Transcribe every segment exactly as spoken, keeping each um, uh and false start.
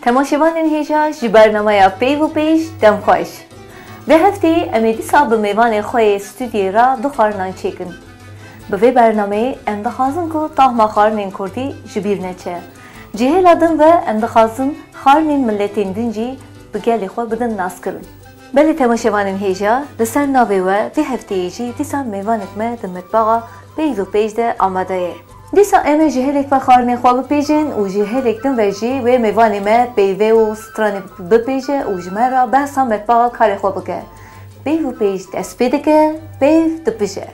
Temaşevanên hêja ji bernameya Peyv û Pêj dem xweş. Vê hefteyê em ê dîsa bi mêvanê xwe yê stûdyê re du xwarinan çêkin. Bi vê bernameyê em dixwazin ku tahma xwarinên kurdî ji bîr neçe. Ji hêla din ve em dixwazin xwarinên miletên din jî bi gelê xwe bidin naskirin. Belê temaşevanên hêja, li ser navê we vê hefteyê jî dîsa mêvanek me di metbaxa Peyv û Pêj de amade ye. Dîsa em ê ji hêlek ve xwarinê xwe bipêjin û ji hêlek din ve jî wê mêvanê me peyvê û stranê bipêje û ji me re behsa metbaxa karê xwe bike. Peyv û Pêj dest pê dike, peyv dipije.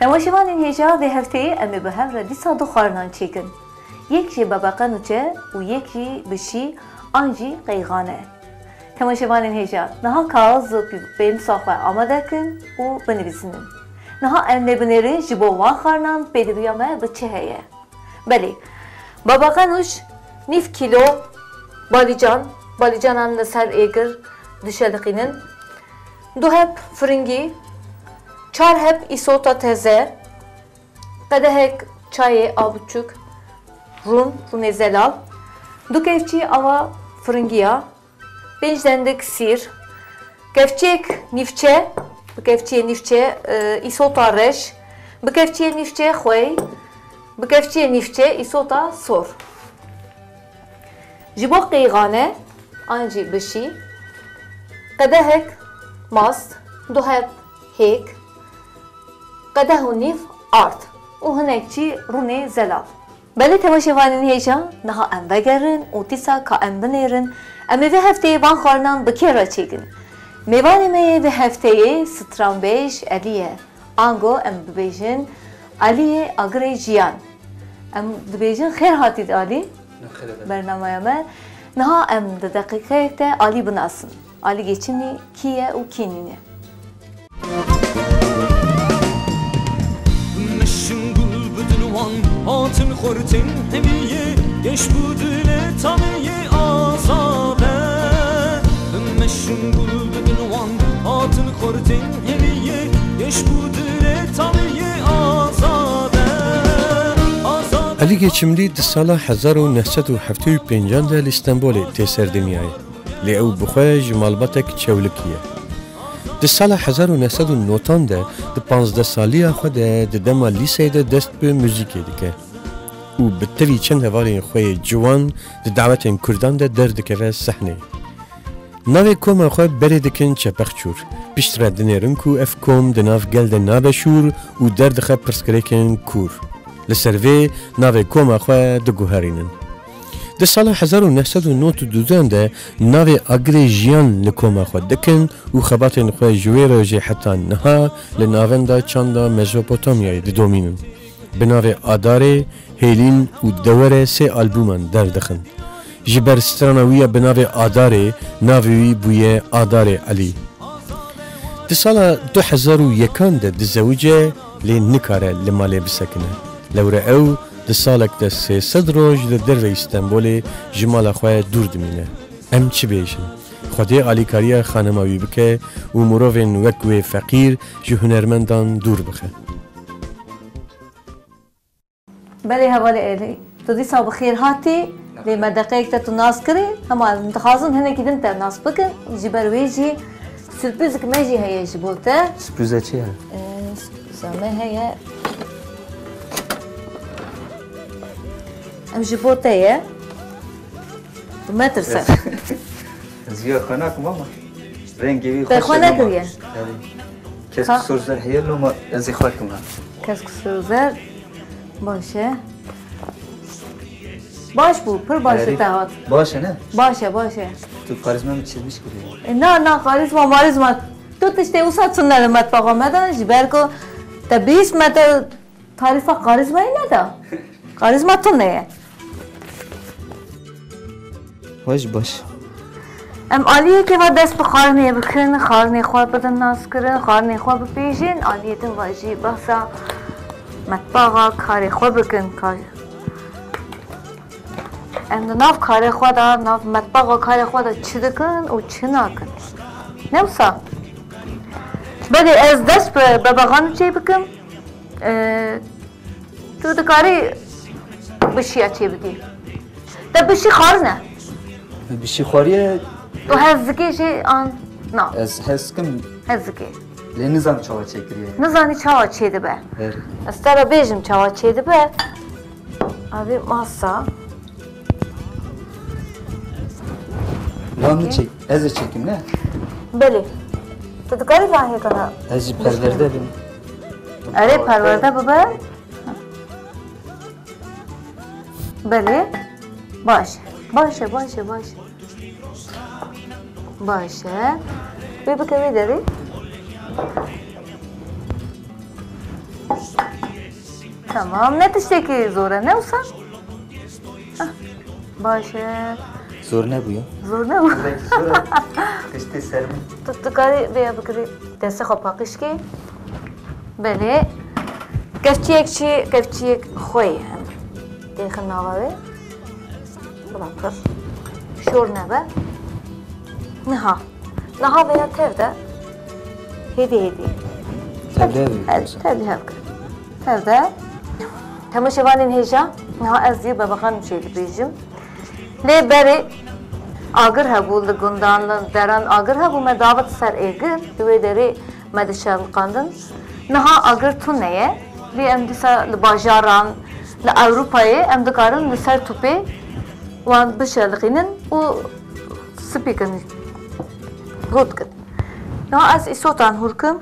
Temaşevanên hêja, vê hefteyê em ê bi hev re dîsa du xwarinan çêkin. Yek jî bebeqe nûçe û yek jî bişî an jî qeyxane. Temaşevanên hêja, niha kaxiz û pê-, pênûsa xwe amade kin û binivîsînin. Niha em ê binêrin ji bo wan xwarinan pêdiviya me bi çi heye. Belê, bebeqe nûç, nîv kîlo balîcan, balîcanan li ser êgir dişeliqînin, du heb firingî, çar heb îsota teze, qedehek çayê av biçûk, rûn, rûnê zelal, du kevçî ava firingiya, pênc dendik sîr, kevçiyek nîvçe, bi kevçiyê nîvçe, e, îsota reş, bi kevçiyê nîvçe xwey, bi kevçiyê nîvçe îsota sor. Ji bo qeyxane an jî bişî, qedehek mast, du heb hêk, qedeh û nîv ard û hinek jî rûnê zelal. Belê temaşevanên hêja, niha em vegerin û dîsa ka em binêrin, em ê vê hefteyê van xwarinan bi kê re çêkin? Mêvanê me yê vê hefteyê stranbêj Elî ye. Ango em bibêjin Eliyê Agirê Jiyan. Em dibêjin xêr hatî Alî. Bernameya me. Niha em di deqîqeyek de Alî binasin. Alî Geçimlî kî ye û kî nîne? Meşin gul bi dilwan hatin xurtên hemiyê, geş bû dilê taniyê azade. Meşin gul bi dilwan hatin xurtên hemiyê, geş bû dilê taniyê azade. Azade. Elî Geçimlî di sala hezar û neh sed û heftê û pêncan de li Stenbolê tê ser dinyayê. Lê ew bi xwe ji malbatek Çewlikî ye. Di sala hezar û neh sed û notan de di panzdeh saliya xwe de di dema lîseyê de dest bi muzîkê dike û bi tevî çend hevalên xwe yê ciwan di dawetên kurdan de derdikeve sehneyê. Navê koma xwe berê dikin Çepexçûr. Piştre dinêrin ku ev kom di nav gel de nabe şûr û derdixe pirsgirêkên kûr. Li ser vê navê koma xwe diguherînin. Di sala hezar û neh sed û nod û du de navê Agirê Jiyan li koma xwe dikin û xebatên xwe ji wê rojê heta niha li navenda çanda Mezopotamyayê didomînin. Bi navê Adarê, Hêlîn û Dewere sê albûman derdixin. Ji ber strana wî ya bi navê Adarê, navê wî bûye Adarê Elî. Di sala du hezar û yekan de dizewice, lê nikare li malê bisekine. Lewre ew di salek de sê sed roj li derveyî Stenbolê ji mala xwe dûr dimîne. Em çi bêjin? Xwedê alîkariya xanima wî bike û mirovên wek wê feqîr ji hunermendan dûr bixe. Belê hevalê Elî, tu dîsa bi xêr hatî, lê me deqeyek te tu nas kirî, hema em dixwazin hinekî din te nas bikin, ji ber wê jî surprizek me jî heye ji bo te. Surprize çi ye? Ee, surpriza me heye. Em ji bo te ye. Tu metirse. Ez, ez vîya xwe nakim ama rengê wî Te xweş xwe e, nekiriye? Erê. Kes Ka- kusur zer heye loma ez ê xwe kim ha. Kes kusur zer. Baş e. Baş bû, pir baş e Erê. Te hat. Baş e ne? Baş e, baş e. Tu karizma min çizmiş gibi. E, na, na, karizma, marizma. Tu tiştê wisa tune li metbaxa me de, ji ber ku te bihîst me te Tarîfa karîzmayê neda. Karîzma tune ye. Baş, baş. Em aliyekê ve dest bi xwarinê bikin, xwarinê xwe bidin naskirin, xwarinê xwe bipêjin, aliyê din ve jî behsa metbaxa karê xwe bikin. Ka-, em di nav karê xwe de, nav metbaxa karê xwe de çi dikin û çi nakin? Ne wisa? Belê ez dest bi bebexan çê bikim. Ee, Tu dikarî bişiya çêbikî. Te bişî xwarine? Bişî xwariye. Tu hez dikî jî an na? Ez hez dikim. Hez dikî. Lê nizam çawa çêkiriye. Nizanî çawa çêdibe. Her. Ez te re bêjim çawa çêdibe. Abi masa. Lan mi çek? Ez ê çekim ne? Belê. Tu dikarî lahê kana? Ez jî perwerde bim. Erê, perwerde bibe. Belê. Baş e. Baş e, baş e, baş e. Baş e. Wê bike wê derê. Tamam. Ne tiştekî zor e, ne wisa? Hah, baş e. Zor nebû ya. Zor nebû. Belkî zor e. Tiştê ser min. Tu dikarî vêya bikirî. Destê xwe paqij kê. Belê. Kevçiyek çi, kevçiyek xwe ye. Têxin nava wê. Bila pir şor nebe. Niha. Niha veya tev de. Hêdî hêdî. Tev de hevkir. Tev de hevkir. Tev de. Temaşevanên hêja, niha ez yê bebexan çê dibêjim. Lê berê agir hebû li gundan, li deran agir hebû, me davêt ser êgir, di wê derê me dişeliqandin. Niha agir tune ye, lê em dîsa li bajaran, li Ewropayê em dikarin li ser tûpê wan bişeliqînin û spî kin, hûr dikin. Niha ez îsotan hûr kim.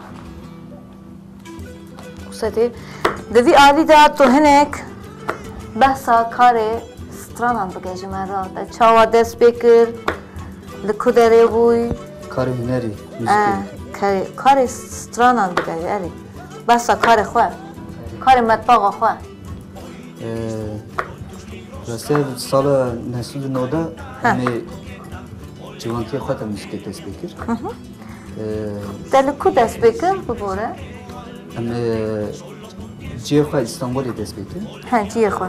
Wisa tê. Di vî alî de tu hinek behsa karê stranan bike ji me re. Te çawa dest pê kir? Li ku derê bûy? Karê hunerî, muzîkê. Eh, karê, karê stranan bike, erê. Behsa karê xwe. Karê metbaxa xwe. Ee, rastî ev sala neh sed û nod de Heh. em ê ciwantiya xwe de muzîkê dest pê kir. Hı hı. Ee, Te li ku dest pê kir, bibore? Em, e, cihê xwe Îstanbulê dest pê kir. He, cihê xwe.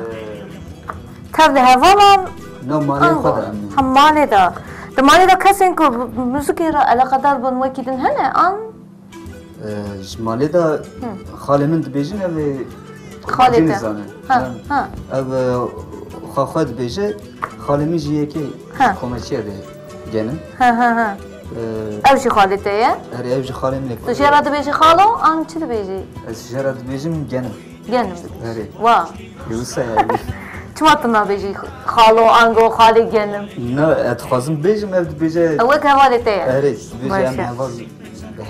Tev li hevalan Na malê xwe de em. Ha, malê de. Di malê de kesên ku muzikê re eleqedar bin wekî din hene, an? E, ji malê de Hı. xalê min dibêjin ev ê Xalê te. Nizane. Ha, ha. Ev, e, xwe xwe dibêje, xalê min jî yekê Ha. komeçiye de genim. Ha, ha, ha. Ee, Ev jî xalê te ye? Erê, ev jî xalê min e. Tu jê re dibêjî xalo, an çi dibêjî? Ez jê re dibêjim genim. Genim dibêjî. Erê. Wa. Ê, wisa ye. Çima tu nabêjî xalo, ango, xalê genim? Na, ez dixwazim bêjim, ev dibêje. Ew wek hevalê te ye. Erê, dibêje Baş em e. heval,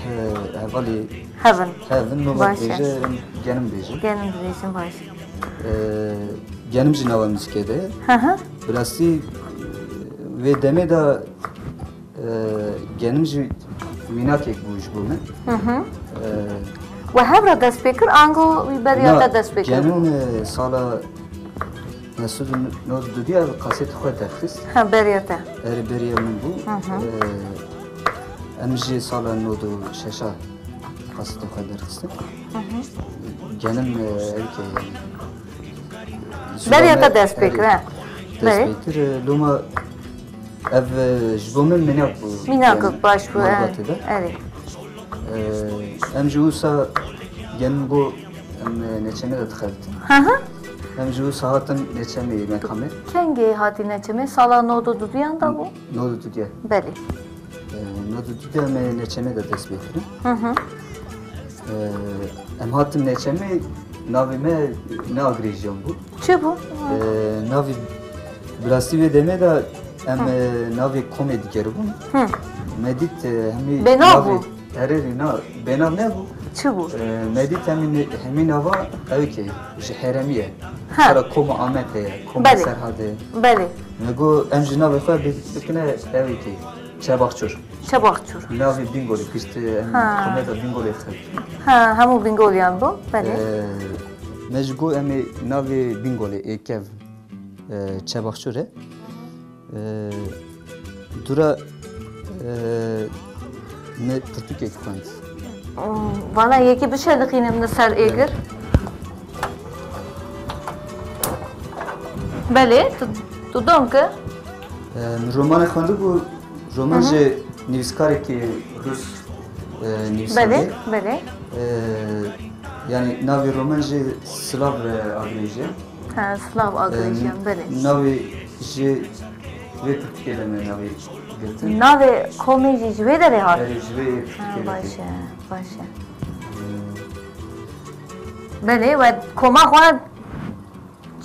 he-, hevalê Hevin. Hevin, nû Baş e. dibêje, em genim bêjin. Genim dibêjin, baş e. Ee, genim jî nava muzîkê de ye. Hı hı. Bi rastî, vê demê de, e, genim jî mînakek bû ji bo min. Hı hı. Ee, We hev re dest pê kir, ango wî beriya Na, te dest pê kir? genim, e, sala neh sed û nod û du de ev kasetê xwe derxist. Ha, beriya te. Erê, beriya min bû. Hı hı. Ee, em jî sala nod û şeş a kasetê xwe derxistin. Hı hı. Genim, e, ev ke, Beriya te dest pê kir, he. Dest Belê. pê kir, e, loma ev, e, ji bo min mînak bû. Mînak Yani, baş bû, malbatê he. de. Erê. E, em ji wisa genim got, em, e, neçemê de dixebitin. Hı hı. Em ji wisa hatin neçemê mekamê. Kengê hatî neçemê? Sala nod û duduyan da bû? Nod û duduya. Belê. Ee, nod û du de me neçemê de dest pê kirin. Hı hı. Ee, em hatin neçemê, navê me ne Agirêjiyan bû. Çi bû? Ee, navê, bi rastî vê demê de em, Hı. e, navê komê digeribûn. Hı. Me dît, e, hemî Bênav navê bû? Erê, erê, na, bênav nebû. Çi bû? Ee, me dît hemî ne-, hemî nava ew ke ji herêmî ye. Ha. Mesela koma Amed heye, koma Belê. Serhad heye. Belê. Me got, em ji navê xwe bi-, bikine ew ke. Çebaxçur. Çebaxçur. Navê Bîngolê, piştî em Ha. kometa Bîngolê xist. Ha, hemû Bîngoliyan bû, belê. Ee, me ji got em ê navê Bîngolê ê kev, e, Çebaxçur e. E, dûra Ee, me pirtûkek xwend. Vana yekî bişe dixînim li ser êgir. Belê, tu, tu dom ki. Ee, min romanê xwendibû, roman ji nivîskarekî rus e, nivîsandî. Belê, belê. Ee, yani navê roman jî Slav e, agirê jî. Ha, Slav agirê jî, belê. Navê jî vê pirtûkê de me navê girtin. Navê komê jî ji wê derê hat? Erê, ji vê pirtûkê de. Baş e, baş e. Belê, we koma xwe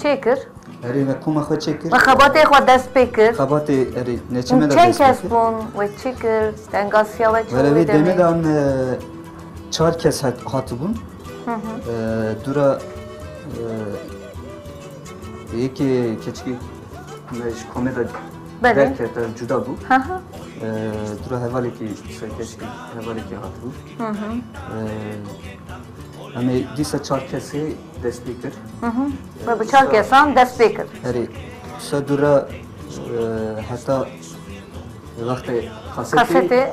çêkir. Erê, me koma xwe çêkir. We xebatê xwe dest pê kir. Xebatê, erê, neçe me de Çend dest pê kes kir. Bûn, we çi kir, tengasîya we çi Wele bû vê wê demê demê? de em e, çar kes hat, hatibûn. E, dûra e, yekê keçikê me ji komê de Belê. Derkete, cuda bû. Hı hı. Ee, dura hevalekî, serkeşî hevalekî hatibû. Ee, em ê dîsa çar kesê dest pê kir. Ve bi çar kesan dest pê kir. Herê, dîsa dura e, heta wextê kasetê. Kasetê e,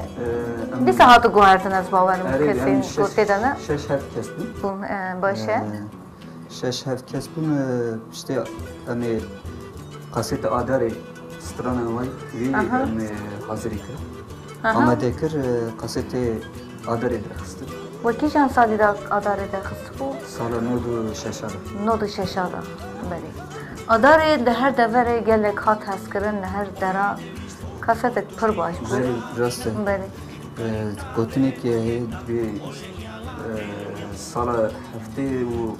em- Dîsa hati guhertin, ez bawerim Erê, kesên em şeş- gotê de ne. Şeş heft kes bûn. Bûn, e, baş e. Ee, Şeş heft kes bûn, e, işte em ê kasetê Adarê strana way wî Aha. em ê hazirî kir. Aha. Amade kir, e, kasetê Adarê derxistin. We kîjan salî de Adarê derxistibû? Sala nod û şeş a de. Nod û şeş a de. Belê. Adarê li her deverê gelek hat hezkirin, li her dera kasetek pir baş bû. Belê, rast e. Belê. E, gotinekê heye bi, e, sala heftê û,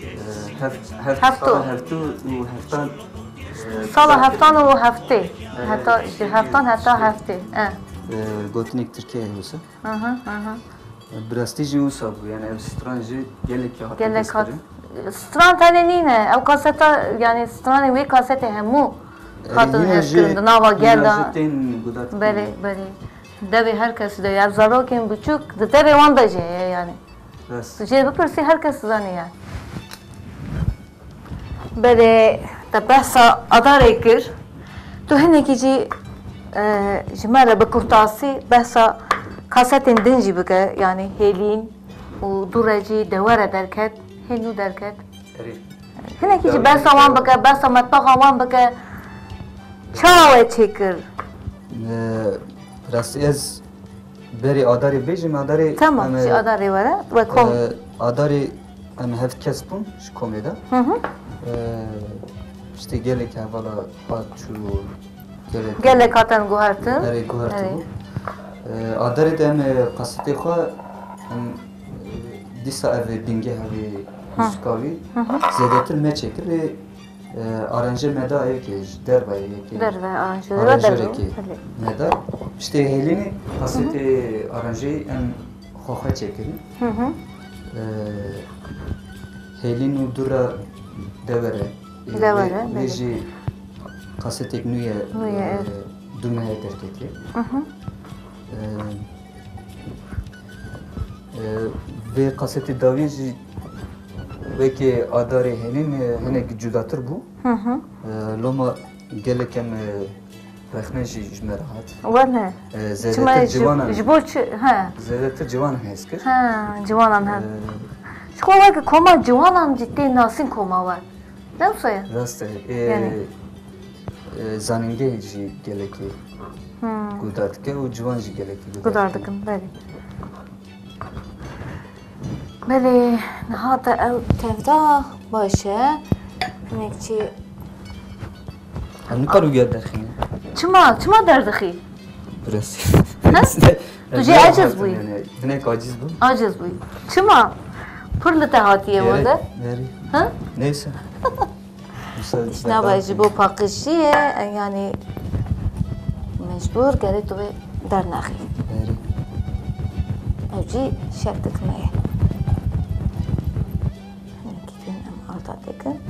e, heft-, heft-, Hefto. Sala heftê û heftan, e, Sala heftan û heftê. Evet. Heta ji heftan heta heftê. E. E, gotinek Tirkiye heye wisa. Aha, aha. E, bi rastî jî wisa bû. Yani ev stran jî gelek hat Gelek hat. hezkirin. Stran tenê nîne. Ew kaseta, yani stranê wê kasetê hemû hatin Yine hezkirin jî- di nava gel yine de. jî tên guhdarkirin. Belê, belê. Devê her kes de, ev zarokên biçûk di devê wan de jî heye yani. Rast. Tu jê bipirsî, her kes dizane yani. Belê, te behsa Adarê kir. Tu hinekî jî, e, ji me re bi kurtasî behsa kasetên din jî bike, yani Hêlîn û dû re jî Dewere derket, hê nû derket. Erê. Hinekî jî behsa wan bike, behsa metbaxa wan bike. Çawa we çêkir? E, rastî ez berî Adarê bêjim, Adarê Tamam, em, ji Adarê were, we kom. e, Adarê em heft kes bûn ji komê de. Hı hı. E, işte gelek hevala hat çû, gelek Gelek hatin guhertin. Erê guhertin. E, Adarê de em, e, kasetê xwe em, e, dîsa ev bingehê wî muzîka wî zêdetir me çêkir. Ê, e, aranje me da yekê ji derve yekê. Derve, aranje Aranjörê derve. ki me da. İşte Hêlînê kasetê aranjeyî em xwe xwe çêkirin. Hı hı. E, Hêlîn û dû re Dewere. E, Dewere, vê- vê belê. jî kasetek nû ye, Nû ye, e, evet. Du mehê derketiye. Hı hı. E, e, vê kasetê dawî jî wekî Adarê Hêlîn, e, hinek cudatir bû. Hı hı. E, loma gelek em, e, rexne jî ji me re hat. Wele. E, Çima zêdetir ji, ciwanan, ji bo çi? He. Zêdetir ciwanan hez kir. He, ciwanan he. E, Ji xwe weke koma ciwanan jî tê nasîn koma we. Ne wisa ye? Rast e. E, Yani. e, zanîngehê jî gelekî Hmm. guhdar dike û ciwan jî gelekî guhdar Guhdar dikin, belê. Belê, niha te ew tevda baş e. Hinek çi? Em nikar û ger derxîne. Çima, çima derdixî? Biraz. Ha? Tu jê aciz bûyî? Yani, hinek aciz bûm. Aciz bûyî. Çima? Pir li te hatiye wende. Verî. Ha? Neyse. Tiştna be ji bo paqijiyê, yani mecbur gerê tu wê dernaxî. Verî. Ew jî şev dikime ye. Hinekî din em arda dikin.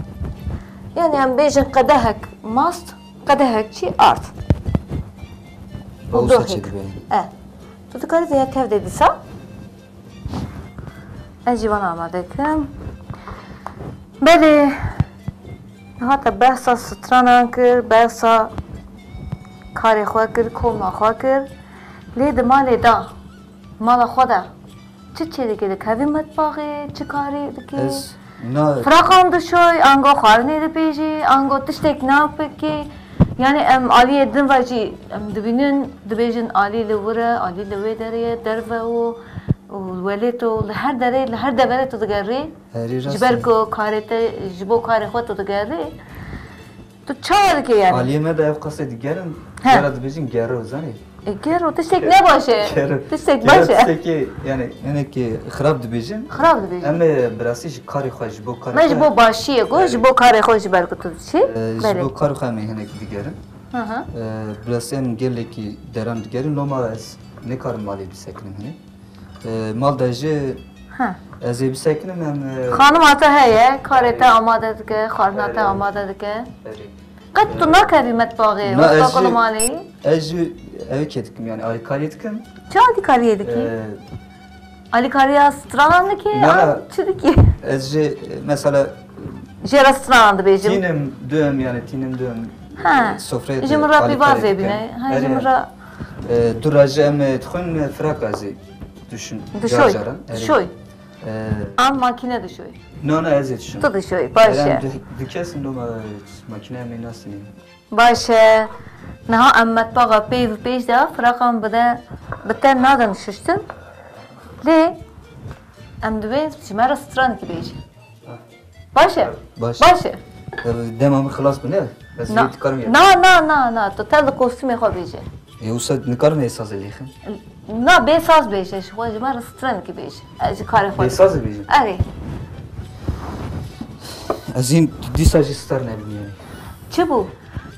Yani em bêjin qedehek mast, qedehek çî ard. Olsa Dohek. çi dibe? E. Tu dikarî vêya tev de dîsa. Ez jî van amade kim. Belê. Niha te behsa stranan kir, behsa karê xwe kir, koma xwe kir. Lê di malê de, mala xwe de çi çêdikê, dikevî metbaxê, çi karî dikê? Ez na Firaqan dişoy, ango xwarinê dipêjî, ango tiştek napikê. Yani em aliyê din ve jî em dibînin, dibêjin alî li wir e, alî li wê derê ye, derve û, û welê tu li her derê, li her deverê tu digerî. Herî rast e. Ji ber ku karê te, ji bo karê xwe tu digerî. Tu çawa dikê yani? Aliyê me de ev qasê digerin, He. Gera dibêjin gero, zanî? E, gero, tiştek ne baş e? Gero. Tiştek Gero baş e. Tiştekî, yani, hinekî xirab dibêjin. Xirab dibêjin. Em ê bi rastî ji karê xwe, ji bo karê Me ji xwe bo başiyê got, Belê. Ji bo karê xwe ji ber ku tu diçî. E, ji Belê. Bo karê xwe em ê hinek digerin. Hı hı. E, bi rastî em gelekî deran digerin, loma ez nikarim malê bisekinim hinek. E, mal de jî Ha. Ez ê bisekinim em, e, Xanima te heye, karê te Erê. Amade dike, xwarina te Erê. Amade dike. Erê. Qet tu E, nakevî metbaxê, na, wexta ez ku li jî, malê yî? Ez jî ew kê dikim, yani alîkariyê dikim. Çi alîkariyê dikî? E, Alîkariya stranan dikî, Na, an na. Çi dikî? Ez jî, e, mesela Jê re stranan dibêjim. Tînim, duem, yani tînim, duem, Ha. E, sofreyê Ji de min re alîkariyê pîvazê dikim. Bîne. Ha, ji Erê. Min re E, du re jî em, e, dixwin, e, firaq ez ê duşim. Dişoy. Car caran. Erê. Dişoy. E, An makîne dişoy. Na, na, ez ê duşim. Tu dişoy, baş Erê, e. em du, du kes in, loma, e, makîne em ê nasînin. Baş e. Niha em metbaxa pêv pêş de firaqan bide, bi te nadin şiştin. Lê em divên ji me re stranekî bêjî. Baş e? Baş. Baş e. Ev dema min xilas bû, ne? Ez Na. Vê dikarim ya. Na, na, na, na. Tu tel di kostümê xwe bêje. E, wisa nikarim ê sazê lêxim. Na, bê saz bêje. Ji xwe ji me re stranekî bêje. Ez ji karê xwe Bê sazê bêje? Erê. Ez hîn dîsa jî star nebim yani. Çi bû?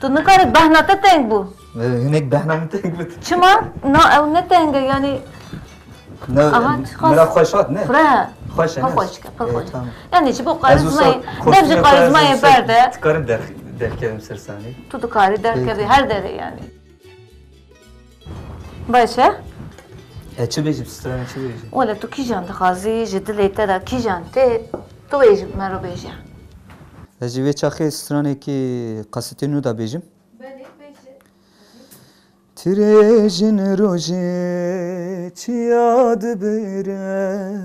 Tu nikarî behna te teng bû. E, hinek behna min teng bû. Çima? Na, ew ne teng e, yani Ne, Aha, mira xweş hat, ne? Pir e. Xweş e, Pir ne? Xweş e, pir Ê, xweş e. Tamam. Yani ji bo Ez wisa karizmayê, dev ji kostümê karizmayê xwe berde. Dikarim der-, derkevim ser sahneyê. Tu dikarî derkevî Ê, her derê yani. Baş e? E, çi bêjim, strana çi bêjim? Wele tu kîjan dixwazî, ji dilê te de kîjan tê, tu wê ji me re bêje. Ez jî vê çaxê stranekî kasetê nû de bêjim. Belê, bêje. Tirêjin rojê çiya dibire,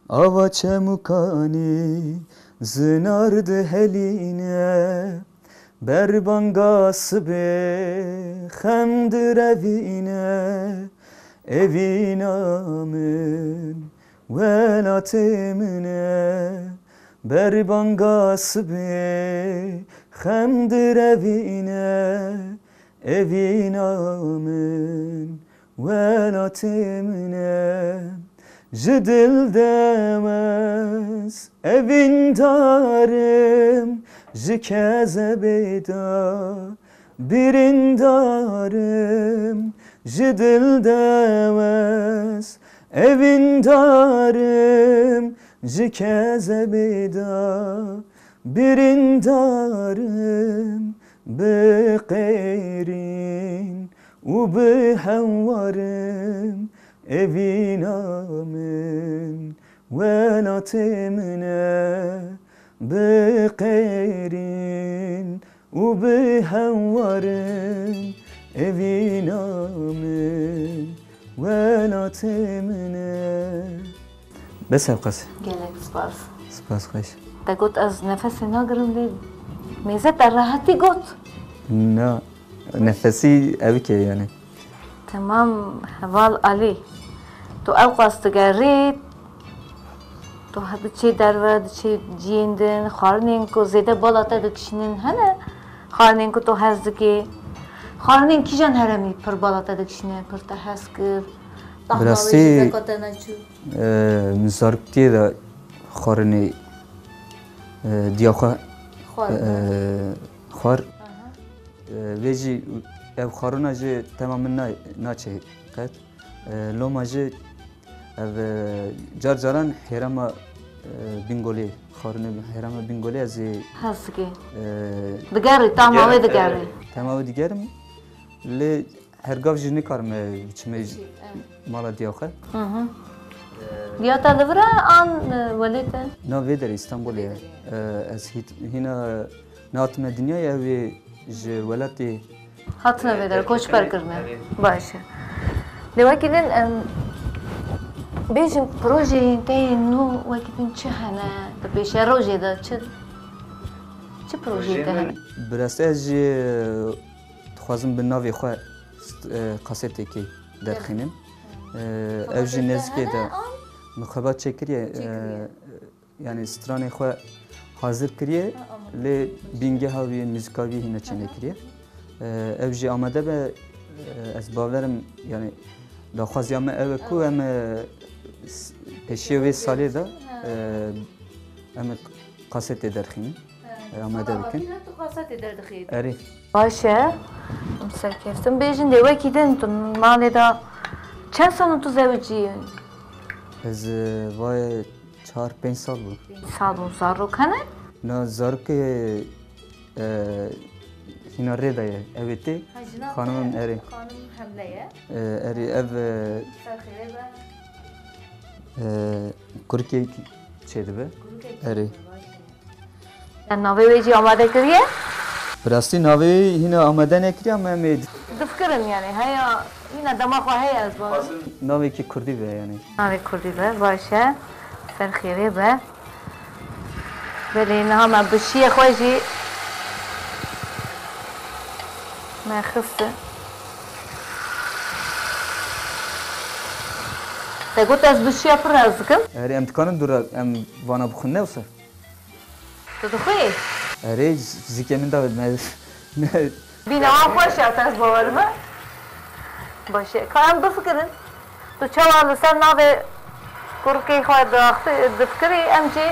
ava çemûkanî zinar dihelîne. Berbanga sibê xem direvîne, evîna min welatê min e. Berbanga sibê xem direvîne, Evîna min, welatê min e. Ji dil de ez evîndarim, ji kezebê de birîndarim. Ji dil de ez evîndarim, ji kezebê de birîndarim. Bi qêrîn û bi hewarim, evîna min, welatê min e. Bi qêrîn û bi hewarim, evîna min, welatê min e. Bes ev qas. Gelek spas. Spas xweş. Te got ez nefesê nagirim lê mêze te rehetî got. Na, nefesî ev ke yani. Temam heval Alî. Tu ew qas digerî, tu he diçî derve, diçî ciyên din, xwarinên ku zêde bala te dikişînin hene, xwarinên ku tu hez dikî. Xwarinên kîjan heremî pir bala te dikişîne, pir te hez kir? Bi rastî, Tahma wê jî veka te neçû. Eee, min zaroktiyê de xwarinê, eee, diya xwe, Xwar. eee, xwar. Aha. Eee, vê jî ev xwarina jî tema min na-, naçe qet. Eee, loma jî ev, eee, car caran hêrema, eee, Bîngolê, xwarinê hêrema Bîngolê ez ê, Hezkê. eee, Digerî, tahma wê digerim, digerî. eee, tema wê digerim. Lê Her gav jî nikarim, e, biçime Çi, evet. mala diya xwe. Hı hı. Diya te li vir e an, e, welê te? Na, vê derê Îstanbulê ye. E, ez hît-, hîna nehatime dinyayê, ew ê ji welatê, Hatine vê der, koçber kirine. Baş e. Lê wekî din, em, bêjin projeyên te yên nû wekî din çi hene? Di pêşerojê de çi, çi projeyên te hene? Bi rastî ez jî, e, dixwazim bi navê xwe st-, e, kasetekê derxînim. E, ev jî nêzikê de min xebat çêkiriye. E, Yanî stranê xwe hazir kiriye, lê bîngeha wî, muzîka wî hîna çênekiriye. E, ev jî amade be, e, ez bawerim, yanî daxwaziya me ew e ku em, e, s-, pêşiya wê salê de, e, em kasetê derxînin, e, amade bikin. Erê. Baş e. Em serkeftin bêjin, lê wekî din tu malê de çend sal in tu zewicî yî? Ez, e, vay Çar pênc sal bû. Pênc sal bû. Zarok hene? Na, zarokê, e, hîna rê de ye. Ew ê tê. Ha, jinan xanimim te, erê. Xanim hemle ye. E, erê ev, e, Ser xêrê be. E, kurikek çêdibe. Kurikek erê. Çêdibe, baş e. Navê wê jî amade kiriye? Bi rastî navê wî hîna amade nekiriye, me mê. Difikirin yani, heya, hîna dema xwe heye ez bawer. Navekî kurdî be yani. Navê kurdî be, baş e. Ser xêrê be. Belê, niha me bişiyê xwe jî me xist. Te got ez bişiya pir hez dikim. Erê, em dikarin dû re, em vana bixwin ne wisa? Tu dixwî? Erê, zikê min de me, me Bîna wan xweş e, te ez bawer me. Baş e. Ka em bifikirin. Tu çawa li ser navê kurikê xwe diaxi-, difikirî, em jî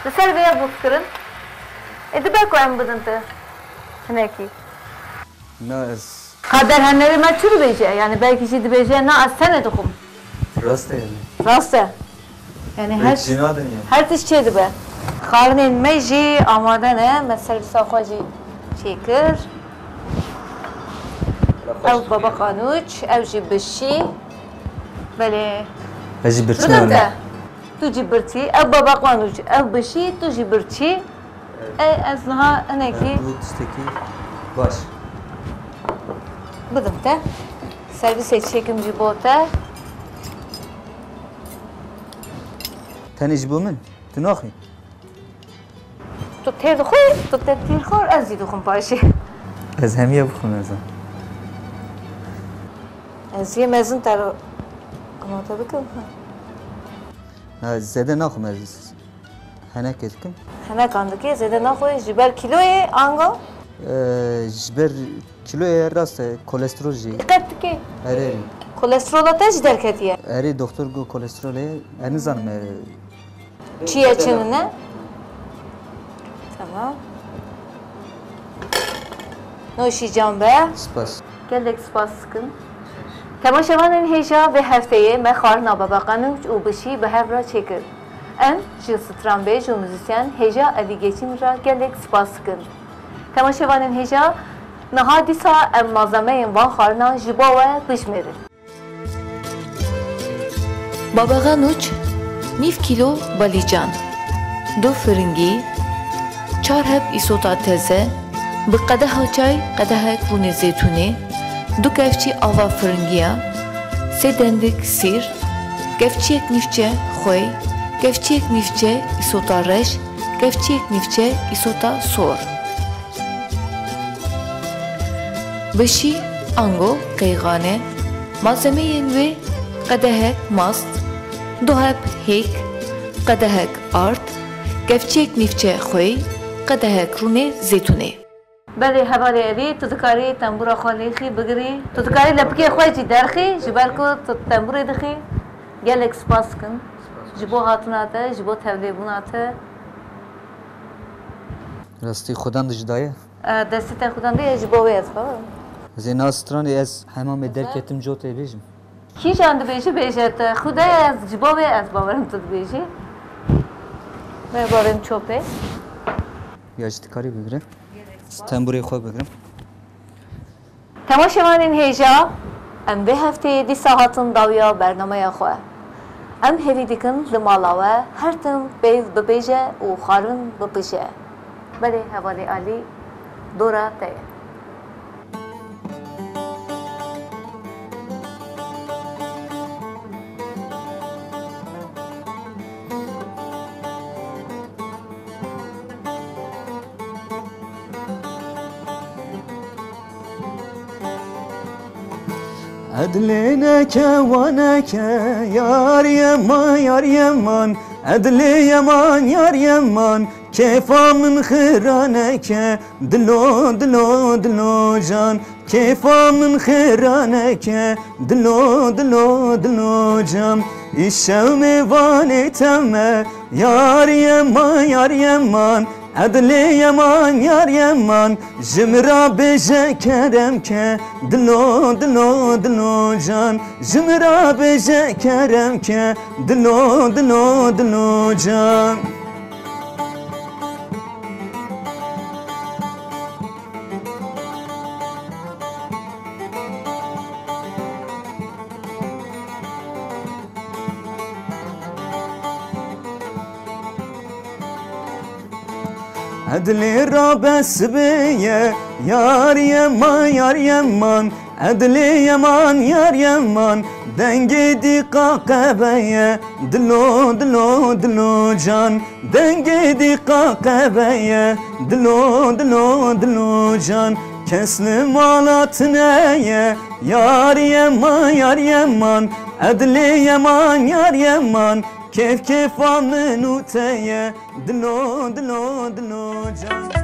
li ser vê bifikirin. Ê dibe ku em bidin te hinekî. Na ez Ka derhenerê me çi dibêje? Yani belkî jî dibêje, na ez tenê dixwim. Rast e yani. Rast e. Yani her, her tişt çê dibe. Xarinên me jî amade ne. Me servîsa xwe jî çêkir. Ew baba qanûç, ew jî bişî. Belê. Ez jî birçî. Bidim te. Tu jî birçî. Ew baba qanûç, ew bişî, tu jî birçî. E, ez niha hinekî bû tiştekî baş. Bidim te. Servîsê çêkim jî bo te. Tenê ji bo min? Tu naxwî? Tu tê dixwî, tu te tîr xwar, ez jî dixwim paşê. Ez hemiye bixwim ez. Ez yê mezin te re amade bikim. Ha, zêde naxwim ez. Henekê dikim. Henekan dikê, zêde naxwê, ji ber kîloyê ango? Ee, ji ber kîloyê rast e, kolesterol jî. Diqet dikê. Erê, erê. Kolesterola te jî derketiye? Erê, doktor got kolesterol e, ez nizanim, e, Çi ye, çi ne? Tamam. Noşî can be. Spas. Gelek spas dikim. Temaşevanên hêja vê hefteyê me xwarina Baba Qanûç û Bişî bi hev re çêkir. Em ji stranbêj û muzîsyen hêja Elî Geçîn re gelek spas dikin. Temaşevanên hêja, niha dîsa em malzemeyên van xwarina ji bo we bijmêrin. Baba ganûç, nîv kîlo balîcan, du firingî, çar heb îsota teze, bi qedeha çay qedehek rûnê zeytûnê, du kevçî ava firingiya, sê dendik sîr, kevçiyek nîvçe xwey, kevçiyek nîvçe îsota reş, kevçiyek nîvçe îsota sor. Bişî ango qeyxane, malzemeyên wê: qedehek mast, du heb hêk, qedehek ard, kevçiyek nîvçe xwey, qedehek rûnê zeytûnê. Belê hevalê Elî, tu dikarî tembûra xwe lêxî bigirî. Tu dikarî lepikê xwe jî derxî, ji ber ku tu tembûrê dixî. Gelek spas dikim ji bo hatina te, ji bo tevlêbûna te. Rastî xudan dij daye. E, destê te xudan dê, ji bo wê ez bawer. Ez ê na stranê ez hemamê derketim cotê bêjim. Kîjan dibêjî bêje te. Xude ez ji bo wê ez bawerim tu dibêjî. Me bawerim çopê. Ya jî dikarî bigire. Tembûrê xwe bigirim. Temaşevanên hêja, em vê hefteyê dîsa hatin dawiya bernameya xwe. Em hêvî dikin li mala we her tim peyv bibêje û xwarin bipije. Belê hevalê Alî, dora te ye. Edlê neke wa neke, yar yeman, yar yeman. Edlê yeman, yar yeman. Kêfa min xira neke, dilo, dilo, dilo can. Kêfa min xira neke, dilo, dilo, dilo can. Îşew mêvanê te me, yar yeman, yar yeman. Edlê yeman, yar yeman. Ji min re bêje kerem ke, dilo, dilo, dilo can. Ji min re bêje kerem ke, dilo, dilo, dilo can. Edlê rabe sibê ye, yar yeman, yar yeman. Edlê yeman, yar yeman. Dengê dîqa qebe ye, dilo, dilo, dilo can. Dengê dîqa qebe ye, dilo, dilo, dilo can. Kes li mala tine ye, yar yeman, yar yeman. Edlê yeman, yar yeman. Kêf kêfa min û te ye, dilo, dilo, dilo can.